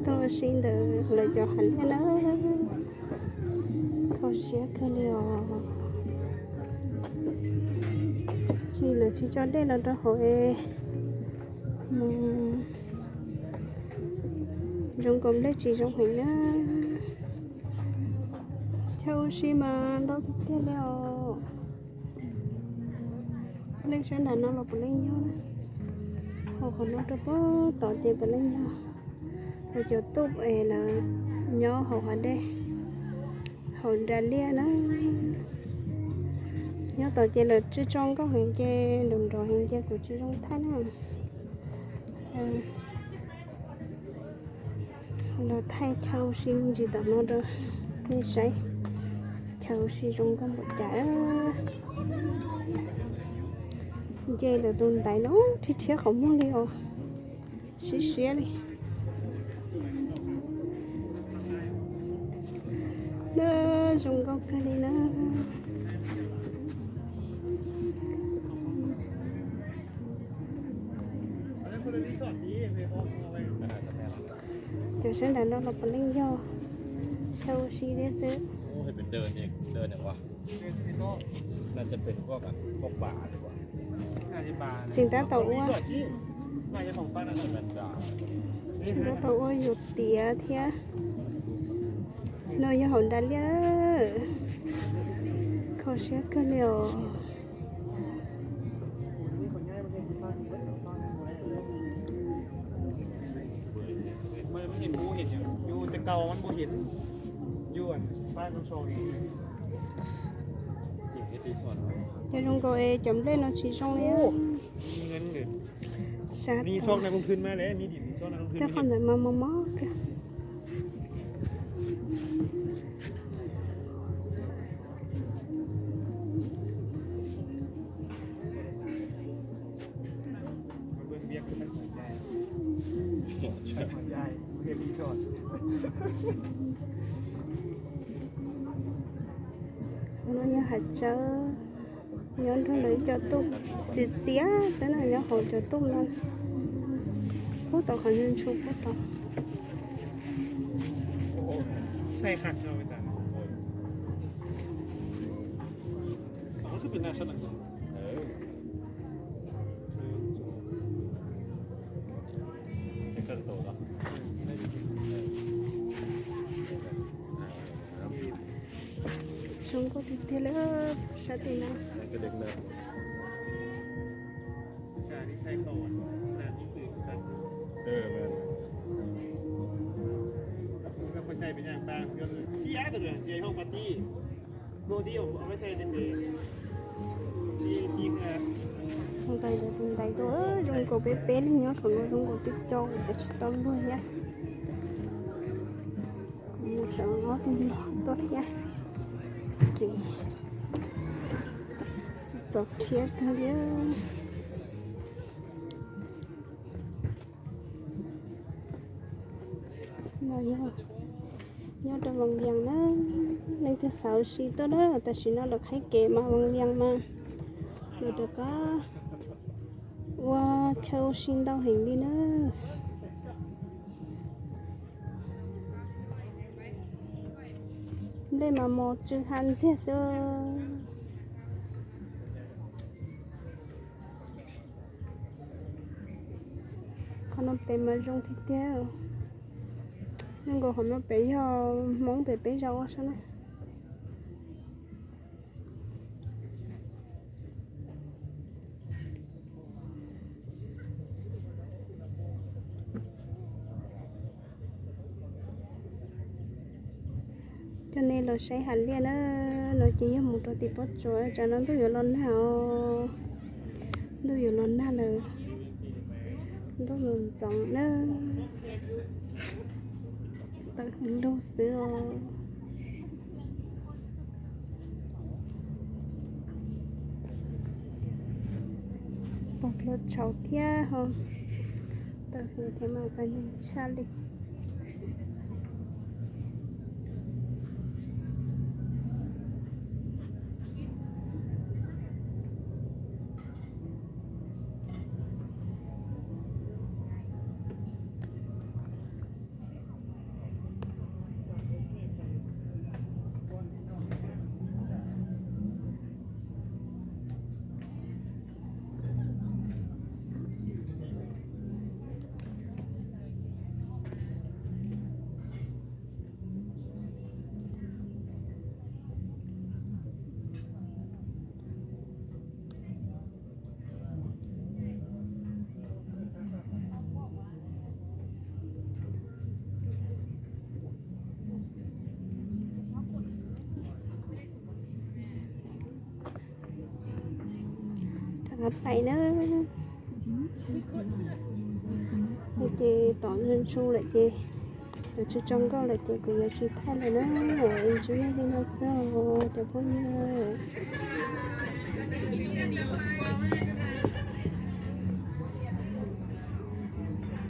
Tau ua si ntawm lawv cov hav liaj na, kho siab kawg li os. Tsis, lawv tsis tso dej los rau hauv es mus zoo nkaus nplej tsis zoo heev na. Chaw ua si mas ntau tiag tiag li os. Leej sab nram no los puav leej yog na, hauv qhov no rau pem tod ces puav leej yog. Lawv cov tuj es lawv nyob hauv hav dej, hauv nra liaj na. Nyob tod ces lawv tsis tso nkauj heev ces nrov nrov heev ces kuv tsis zoo thaij na. Los thaij chaw ua si me ntsis tom no rau nej saib, chaw ua si zoo nkauj npaum cas. Nce lawv tus ntaiv no rhiab rhiab qhov muag li os, siab siab li. Na, zoo nkauj kawg li na. Cov sab nram no los puav leej yog chaw ua si thiab xwb. Tseem tab tom ua, tseem tab tom ua yuav tiav thiab. No yog hauv nra liaj, kho siab kawg li os. Yog zoo nkaus es cov nplej no tsis zoo li. Sab, tej qhov ntawd mas mos mos kawg. No yog hav tsawb, nyob nrog lawv cov tuj txias txias xwb na, nyob hauv cov tuj no. Puag tod qhov ntsug ntsug puag tod. Zoo nkauj tiag tiag li sab tim no. Ntaiv ntawd tus ntaiv tuaj zoo nkaus peb peb li nyob saum no zoo nkaus peb cov cov tsis tau luag thiab. Kuv mus saum no tus nplog tuaj thiab ces txaus rhiab kawg li. No yog nyob rau Vaj Vias na, leej twg xav ua si tuaj na, tam sim no lawv qhaib kev mas Vaj Vias mas lawv rov qab ua chaw ua si ntau heev li na. Nplej mas mos tsw ha ntxiag xwb. Qhov no pem mas zoo tiag tiag. Zoo nkaus qhov no pem yog Hmoob pem peb zos ua saib na. Coj nej los saib hav liaj na, no ces yog mus rau tim pob tsuas, tsam no ntuj yuav los nag os, ntuj yuav los nag lawm, ntuj los ntxoov na, tawm hws lug xwb os. Pog plhuav tshauv thiab ho tawm hws thiab mas pab neeg tshaj li. Pais na. Ces tom ntshoo lawm ces, yuav tsis tso nkauj lawm ces kuv yuav tsis thaij lawm na. Ntsib nej li no xwb cov phooj ywg.